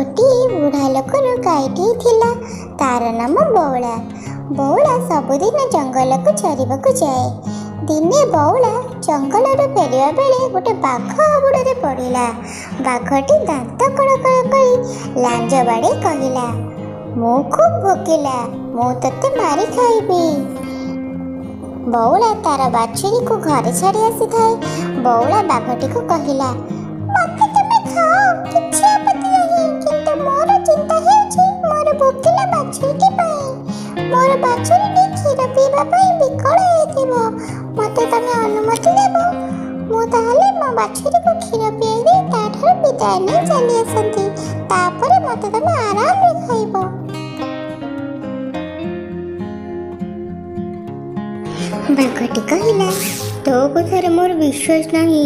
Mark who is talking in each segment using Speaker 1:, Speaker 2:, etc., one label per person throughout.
Speaker 1: ଗୋଟିଏ ବୁଢ଼ା ଲୋକର ଗାଈଟିଏ ଥିଲା। ତାର ନାମ ବଉଳା। ବଉଳା ସବୁଦିନ ଜଙ୍ଗଲକୁ ଚରିବାକୁ ଯାଏ। ଦିନେ ବଉଳା ଜଙ୍ଗଲରୁ ଫେରିବା ବେଳେ ଗୋଟେ ବାଘ ହାବୁଡ଼ରେ ପଡ଼ିଲା। ବାଘଟି ଦାନ୍ତ କଳକଳ କରି ଲାଞ୍ଜ ବାଡ଼େଇ କହିଲା, ମୁଁ ଖୁବ୍ ଭୋକିଲା, ମୁଁ ତୋତେ ମାରି ଖାଇବି। ବଉଳା ତାର ବାଛୁରୀକୁ ଘରେ ଛାଡ଼ି ଆସିଥାଏ। ବଉଳା ବାଘଟିକୁ କହିଲା, ମୋତେ ତୁମେ ଖାଅ, କିଛି ଆପତ୍ତି ନାହିଁ, କିନ୍ତୁ ମୋର ଚିନ୍ତା ହେଉଛି ମୋର ଭୋକିଲା ବାଛୁରୀଟି ପାଇଁ। ମୋର ବାଛୁରୀଟି କ୍ଷୀର ପିଇବା ପାଇଁ ବିକଳ ହେଉଥିବ। ମୋତେ ତମେ ଅନୁମତି ଦେବ, ମୁଁ ତାହେଲେ ମୋ ବାଛୁରୀକୁ କ୍ଷୀର ପିଆଇ ଦେଇ ତାଠାରୁ ବିଦାୟ ନେଇ ଚାଲି ଆସନ୍ତି। ତାପରେ ମୋତେ ତମେ ଆରାମରେ ଖାଇବ। ବାଘଟି କହିଲା, ତୋ କଥାରେ ମୋର ବିଶ୍ୱାସ ନାହିଁ।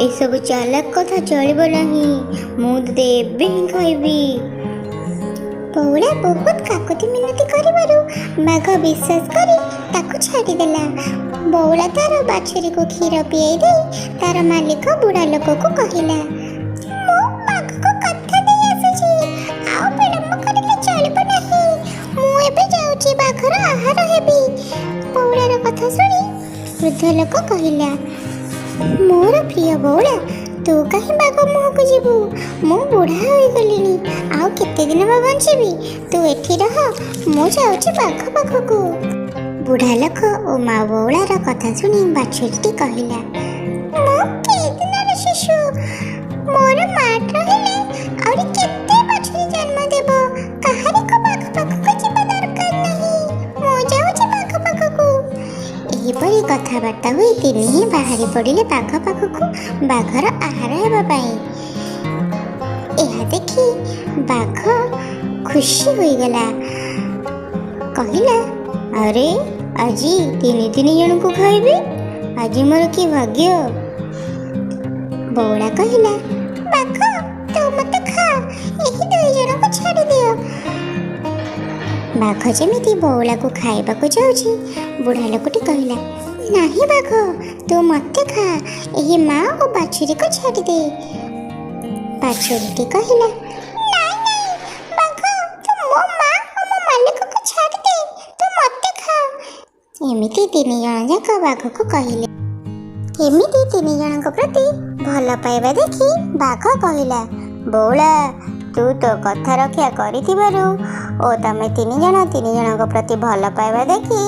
Speaker 1: ଏସବୁ ଚାଲାକ କଥା ଚଳିବ ନାହିଁ। ମୁଁ ତୋତେ ଏବେ ହିଁ ଖାଇବି। ବଉଳା ବହୁତ କାକୁତି ମିନତି କରିବାରୁ ବାଘ ବିଶ୍ୱାସ କରି ତାକୁ ଛାଡ଼ିଦେଲା। ବଉଳା ତାର ବାଛୁରୀକୁ କ୍ଷୀର ପିଆଇ ଦେଇ ତାର ମାଲିକ ବୁଢ଼ା ଲୋକକୁ କହିଲା, ମୁଁ ବାଘକୁ କଥା ଦେଇ ଆସୁଛି, ଆଉ ବିଳମ୍ବ କରିଲେ ଚଳିବ ନାହିଁ। ମୁଁ ଏବେ ଯାଉଛି ବାଘର ଆହାର ହେବି। ବଉଳାର କଥା ଶୁଣି ବୃଦ୍ଧ ଲୋକ କହିଲା, ମୋର ପ୍ରିୟ ବଉଳା, ତୁ କାହିଁ ବାଘ ମୁହଁକୁ ଯିବୁ? ମୁଁ ବୁଢ଼ା ହୋଇଗଲିଣି, ଆଉ କେତେ ଦିନ ବା ବଞ୍ଚିବି? ତୁ ଏଠି ରହ, ମୁଁ ଯାଉଛି ବାଘ ପାଖକୁ। ବୁଢ଼ା ଲୋକ ଓ ମା ବଉଳାର କଥା ଶୁଣି ବାଛୁରୀଟି କହିଲା, ମୁଁ କେଇଦିନର ଶିଶୁ, ମୋର ମା ରହିଲେ ଆହୁରି କେତେ ବାଛୁରୀ ଜନ୍ମ ଦେବ। କାହାରିକୁ ବାଘ ପାଖକୁ ଯିବା ଦରକାର ନାହିଁ, ମୁଁ ଯାଉଛି ବାଘ ପାଖକୁ। ଏହିପରି କଥାବାର୍ତ୍ତା ହୋଇ ତିନିହେଁ ବାହାରି ପଡ଼ିଲେ ବାଘ ପାଖକୁ ବାଘର ଆହାର ହେବା ପାଇଁ। ଏହା ଦେଖି ବାଘ ଖୁସି ହୋଇଗଲା। କହିଲା, ଆରେ ଆଜି ତିନି ତିନି ଜଣଙ୍କୁ ଖାଇବି, ଆଜି ମୋର କି ଭାଗ୍ୟ। ବଉଳା କହିଲା, ବାଘ ତୁ ମୋତେ ଖା, ଏହି ଦୁଇ ଜଣଙ୍କୁ ଛାଡ଼ିଦିଅ। ବାଘ ଯେମିତି ବଉଳାକୁ ଖାଇବାକୁ ଯାଉଛି, ବୁଢ଼ା ଲୋକଟି କହିଲା, ନାହିଁ ବାଘ, ତୁ ମୋତେ ଖା, ଏହି ମା ଓ ବାଛୁରୀକୁ ଛାଡ଼ିଦେ। ବାଛୁରୀଟି କହିଲା, ନାଇଁ ନାଇଁ ବାଘ, ତୁ ମୋ ମା ଓ ମୋ ମାଲିକକୁ ଛାଡ଼ିଦେ, ତୁ ମୋତେ ଖା। ଏମିତି ତିନି ଜଣ ଯାକ ବାଘକୁ କହିଲେ। ଏମିତି ତିନି ଜଣଙ୍କ ପ୍ରତି ଭଲ ପାଇବା ଦେଖି ବାଘ କହିଲା, ବଉଳା, ତୁ ତୋ କଥା ରକ୍ଷା କରିଥିବାରୁ ଓ ତମେ ତିନି ଜଣ ତିନି ଜଣଙ୍କ ପ୍ରତି ଭଲ ପାଇବା ଦେଖି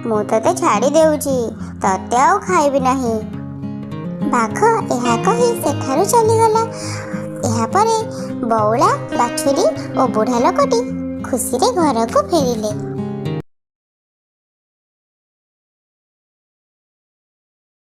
Speaker 1: ମୁଁ ତୋତେ ଛାଡ଼ି ଦେଉଛି, ତତେ ଆଉ ଖାଇବି ନାହିଁ। ବାଘ ଏହା କହି ସେଠାରୁ ଚାଲିଗଲା। ଏହାପରେ ବଉଳା, ବାଛୁରୀ ଓ ବୁଢ଼ା ଲୋକଟି ଖୁସିରେ ଘରକୁ ଫେରିଲେ।